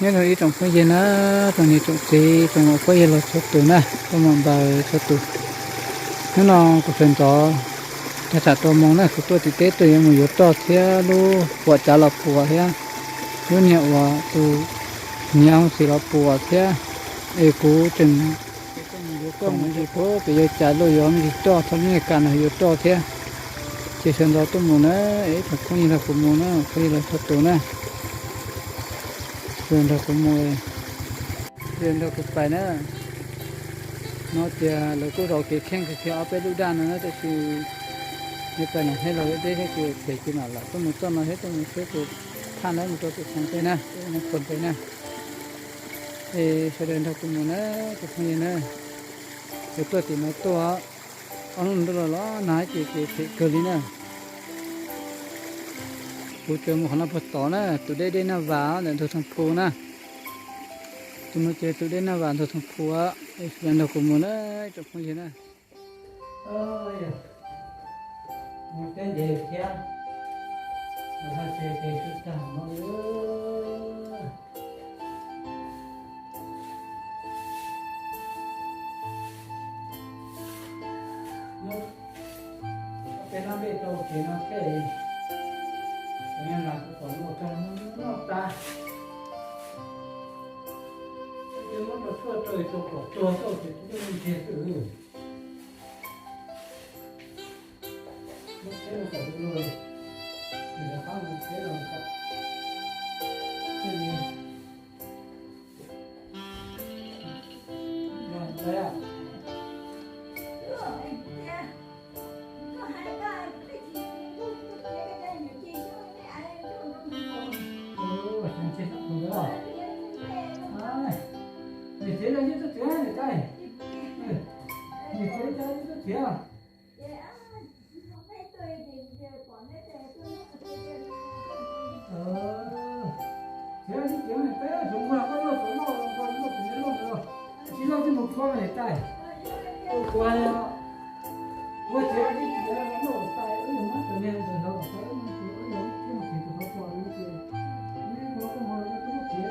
Nyob zoo ib tsoom phooj ywg na, tsoom niam tsoom txiv, tsoom muam phooj ywg los txhua tus na, tsoom muam npawg txhua tus. Hnub no kuv sawv ntxov tag tsam rau moos na, kuv tuaj tim teb tuaj yuav mus yuav roj thiab lub puam cav los puas thiab lub niag uas tus niam txiv los puas thiab. Es kuv tseem yuav roj mus ntsis puag pem yawg cas luaj yuav me ntsis roj txhob me ka no yuav roj thiab. Ces sawv ntxov tuaj mus na, ib tsoom phooj ywg nrog kuv mus na, phooj ywg los txhua tus na. Sawv nrog kuv mus, sawv nrog kuv pais na. No tias lawv kuj zov kev kheej kawg kiag ob peb lub daj no na, tab sis yog pais no thiab los deb thiab ces phem ces mam lam tuaj mus txoj no thiab tuaj mus thiab ces phaj na mus rau pem Xeev Pej na, pem Xeev Pej na. Es sawv daws nrog kuv mus na, tus phooj ywg na. Kuv tuaj tim no tuaj ob hnub ntuj los los nag ces ces phem kawg li na. Kuv tseem mus qhov no puag tod na, tus dej dej Naj Vas ntawm ntug Thoo Phu na. Tus no ces tus dej Naj Vas ntug Thoo Phu, es sawv daws nrog kuv mus na, ib tsoom phooj ywg na. Mus teb ntev thiab, mus haj tse tes sub tag no li. Peb no npej rau kev no tej, kuv nyob na kuv kom luaj tag noj tas. Ces muab rau tshuaj rau rau kom tuag xwb ces twb ntsiag xwb. Muab tsheb rau kom luag, nws rov qab mus tsheb los kom thiaj li. Niam txiv los yeej tuaj txiav niam tais. Niam txiv los yeej tuaj txiav. Txiav tsis txiav niam tais, tsuas nquag koj loj tsuas loj nquag loj tsis loj ntawd, tsis loj thiaj mus txhua niam tais. Ua kuv hais, ua txiav tsis txiav loj tais, wb yog muab tus niag ntawd hlawv kom tau, wb mus txiav, wb yog muab txiav tus hlawv pom no ces, neb hlawv koj mus, koj muab txiav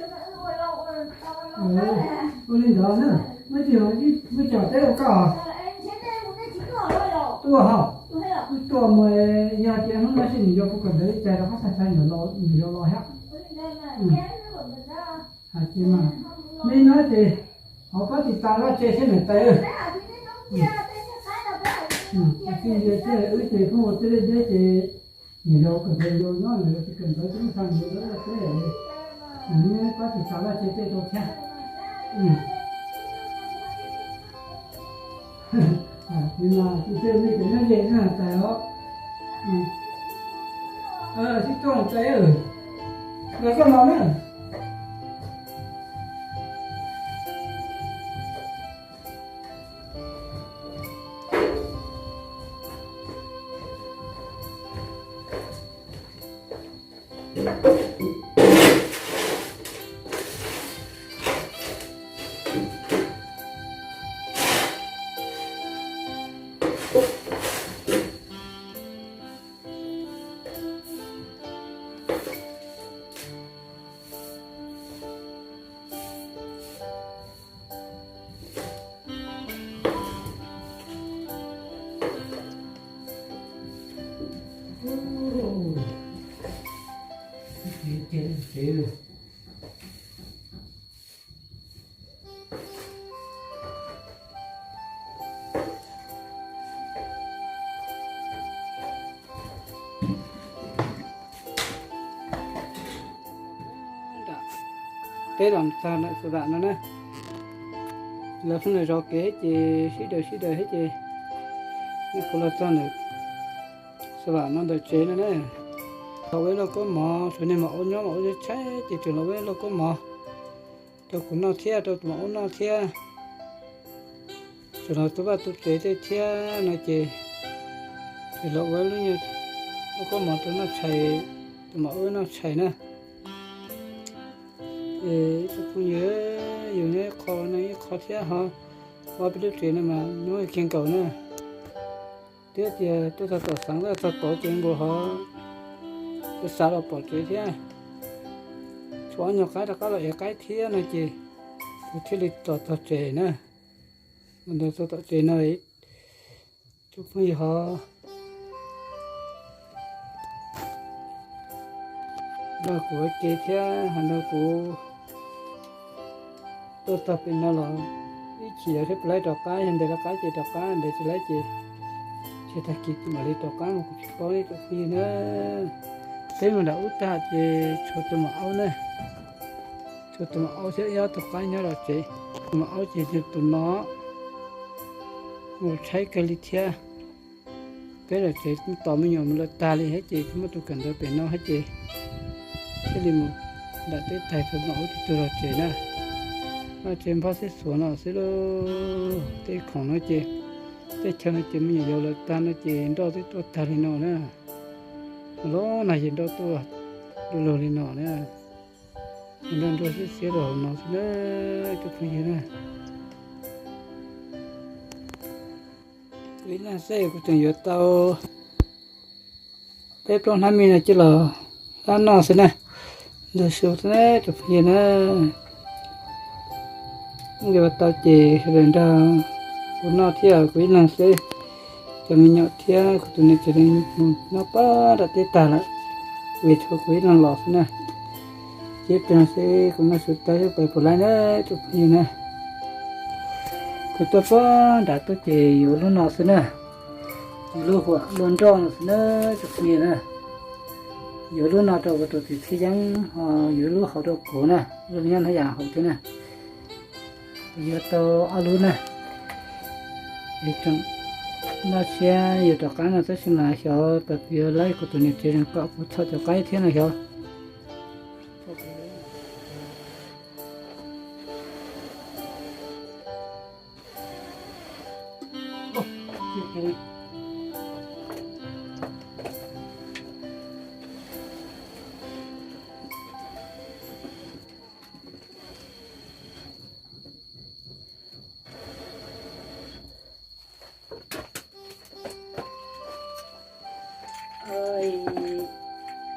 loj rau koj ua tau tau laib kawg. Ua li ntawd na, muaj tsis muaj cov teb ua koj tuaj hauj, wb tuaj mus, yog tias hnub no seb nws yuav kuv kom ntawd li cas rov qab tag tag nws yuav los thiab. Hais tias mas, nej no ces hauv pab tis tas laj tse seb niam tais. Wb ces pheej ua txij deb deb ces niam yau kom ntawd yau nyob, niam yau tsis kom ntawd twb xa niam yau lawv teb li. Neb pab tis tas laj tse tej rau thiab. Tis mas tis tej nej cov nyob ze na tais os. Sib tuaj tais, los koj los na. Peb los txog ntawm Xav Vam no na, lawv pheej los zov kev thiab ces sib daws sib daws thiab ces kuv los txog ntawm Xav Vam no ntawm tsev no na. Los ua ib lauj kaub mov, tsuas niag maum aub nyob, maum aub nyob tshaib ces tseem los ua ib lauj kaub mov rau kuv noj thiab rau tus maum aub noj thiab. Tseem los tu vaj tu tsev tej thiab no ces tseem los ua ib lauj kaub mov rau noj tshais, tus maum aub noj tshais na. Es ib tsoom phooj ywg, yus nyob ib qho no ib qho thiab ho, ob peb lub tsev no mas nyuaj kiag nkaus na. Twb tias tuaj txog tom xeev, tuaj txog tod ces nkaus ho, kuv xav los pom tsev thiab. Tshuav ob nyuag qaib rov qab los ev qaib thiab no ces kuv thiaj li los txog tsev na. Mus ntawd txog tom tsev no, ib tsoom phooj ywg ho nrog kuv ua ke thiab ho nrog kuv tuaj txog pem no los ib chim yog thiab puas laib rov qab, yog ntes lawv qab ces rov qab, ntes tsis laib ces tsis tag kis mam li rov qab mas kuv tsis paub ib tsoom phooj ywg na. Peb mus nram ub tag ces tshuav tus maum aub na, tshuav tus maum aub thiab ib ob tug qaib nyob lawm tsev. Tus maum aub ces yog tus no, mus tshaib kawg li thiab. Peb lawm tsev tos me nyuam mus lawm tag li thiab ces muaj tus kawm ntawv pem no thiab ces thiaj li mus nram teb tais tus maum aub tus tug los tsev na. Noj tsev nphob xib xuas no xwb lauj. Tej khoom no ces, tej chaw no ces me nyuam yaus lawm tag no ces nroj twb tuaj tag li no na. Los nag ces nroj tuaj du lug li no na. Nroj nroj xiab xiab rau hauv no xwb na, ib tsoom phooj ywg na. Ib leeg xwb kuv tseem yuav tau peb plaub hnab mis no coj los hlab noj xwb na. Ntug su xwb na ib tsoom phooj ywg na. Ua tau ces sawv daws nrog kuv noj thiab, kuv ib leeg xwb. Cov me nyuam thiab kuv tus niam tsev mus nyob puag nram teb tag lawm, vim tshuav kuv ib leeg los xwb na. Ces pem no xwb kuv noj su tag thiab pais puas laib na ib tsoom phooj ywg na. Kuv tuaj puag nram tuaj ces yuav lub no xwb na. Yuav lub huam luaj nroj no xwb na ib tsoom phooj ywg na. Yuav lub no rau kuv tus txiv Txhiaj Yeeb, ho yuav lub hauv rau kuv na, lub nyob hnab yam hauv thiab na. Kuv yuav tau ob lub na. Es tseem noj siab yuav rov qab no tab sis mas xyov tas kuv yuav laib kuv tus niam tsev kom kuv txhom cov qaib thiab no xyov.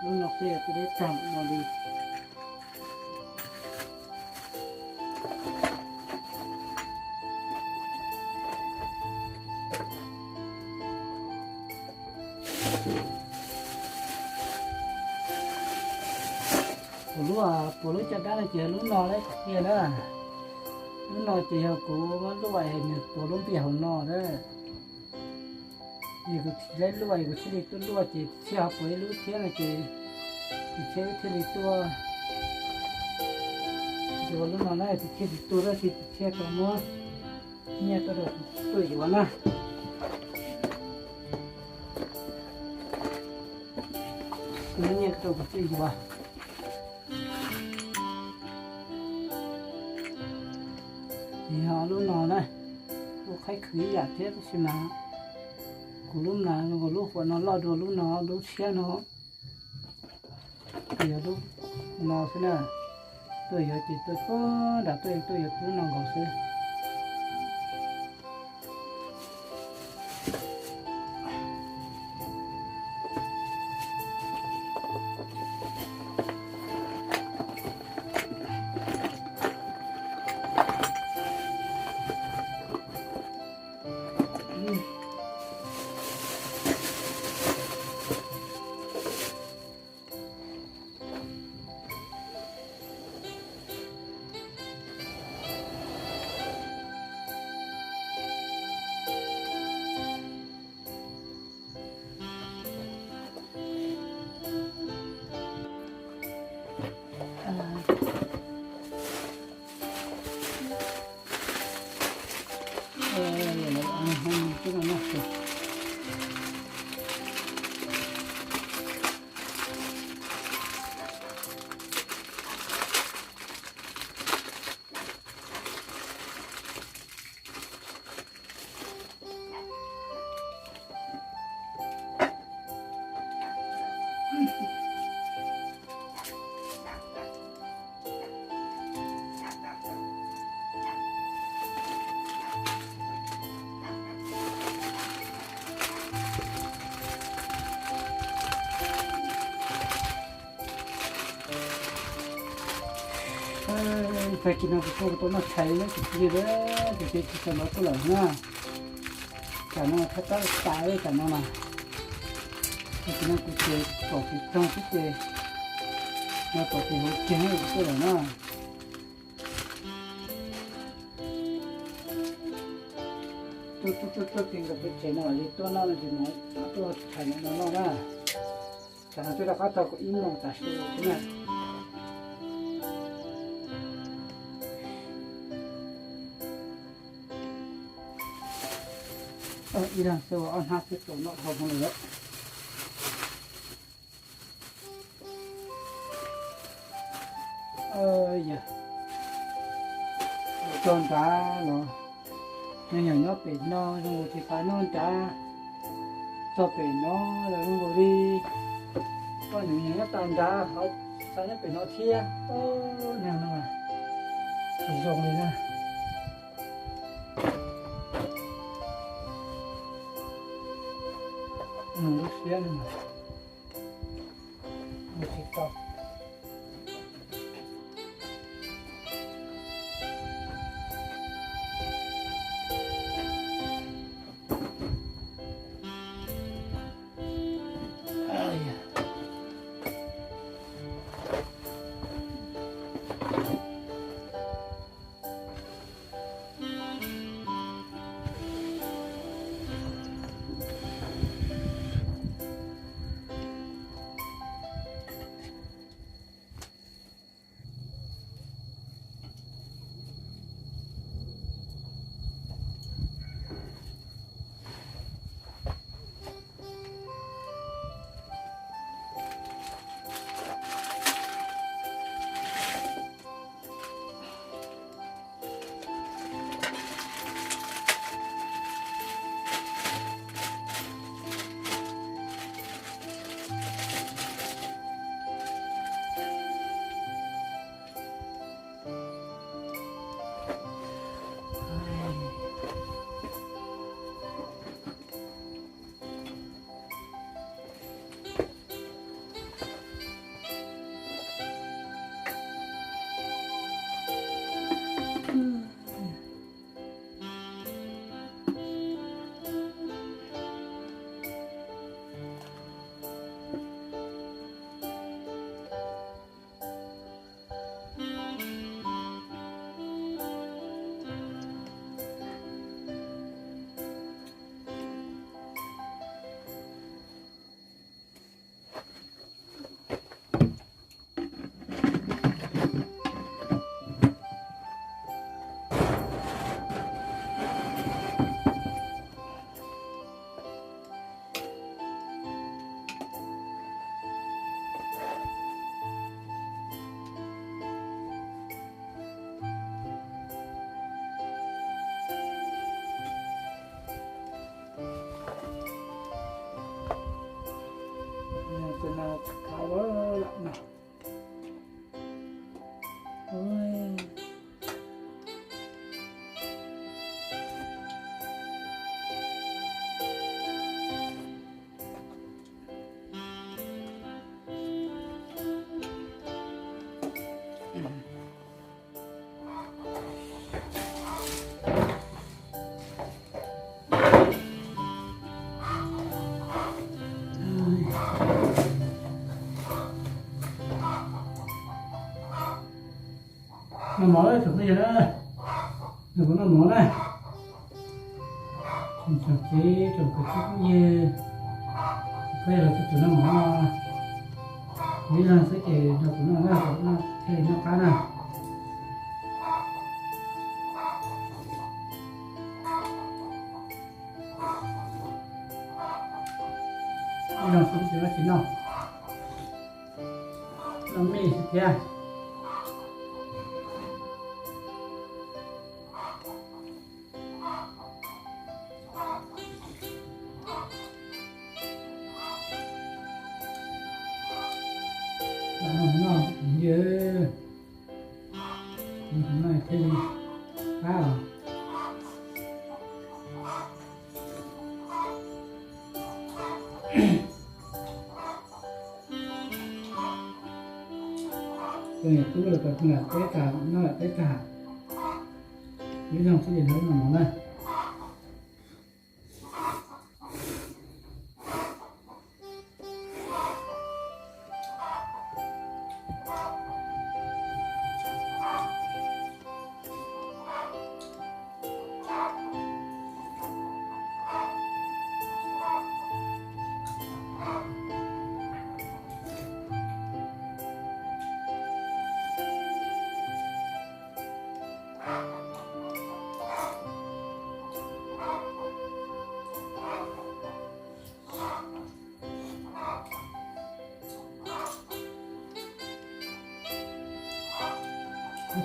Lub no peb tus deb tag no li. Puas lub, puas lub caj dab no ces lub no lawm tiag na. Lub no ces yog kuv muab luaj es nws puas lub npiaj hauv no na. Es kuv tsis laib luaj es kuv thiaj li tuaj luaj ces Txiaj ho puas ib lub thiab no ces Txiaj thiaj li tuaj yuav lub no na. Txiaj tsis tuaj tab sis Txiaj tau muab nyiaj tuaj rau kuv tuaj yuav na. Muab nyiaj rau kuv tuaj yuav. Ces yog lub no na, lub qhaib khwv ib yam thiab tab sis mas kuv lub na, kuv lub huam no loj dua lub no, lub tshiab no. Yog lub no xwb na, tuaj yuav ces tuaj puag nram tuaj, tuaj yuav lub no nkaus xwb. Tag kis no kuv tuaj kuv tau noj tshais li tus txiv li, tus txiv tsis tau nrov tuaj lawm na. Tsam no thaj tsam tas li tsam no mas. Tag kis no kuv ces pom kev txog xwb ces, no pom kev hauv kiag kuv tuaj lawm na. Tuaj tuaj tuaj tuaj ti nkawd peb tsev no li tuaj noj no ces no tuaj tshais no noj na. Tsam no twb rov qab tau kaum ib moos tav su xwb na. Ib leeg xwb ua ob hnab xwb tau noj dhau hmo lawm. Yog txog nrad los, nyob nyob pem no zoo nkaus tsis xav nyob nrad, txog pem no los zoo nkaus li poj niam nyob tas nrad ho xav nyob pem no thiab. Ub, neeg no tsis zoo li na. Lub siab no ua tsis tau. Noj mov tsoom phooj ywg na, nrog kuv noj mov na. Tsoom txiv tsoom kwv tij phooj ywg, peb los txhua tus noj mov no, kuv ib leeg xwb ces nrog kuv noj na, kuv noj thiaj li noj qab na. Ib leeg xwb ces tsis noj, noj mij xwb thiab. Noj yog, noj thiaj li qab os. Tus niam tub los kom tus niam teb tas noj teb tas, ib leeg thiaj li hlawv no no na.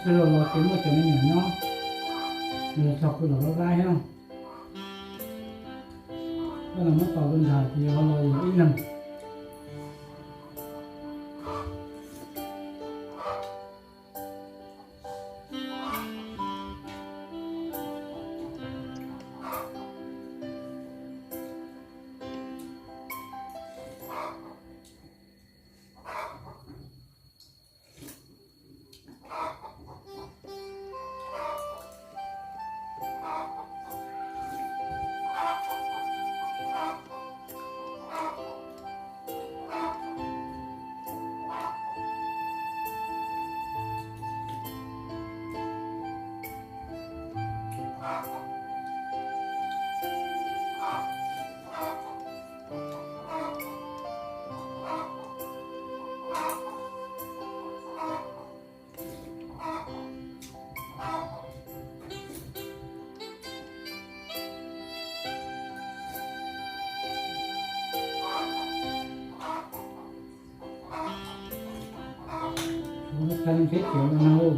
Sawv daws los ces muaj cov me nyuam nyob, nws txog pw los lab lab thiab no. Koj los muab tos tus ntawd ces ho los yuav ib leeg. Tha leej teb kiav no na.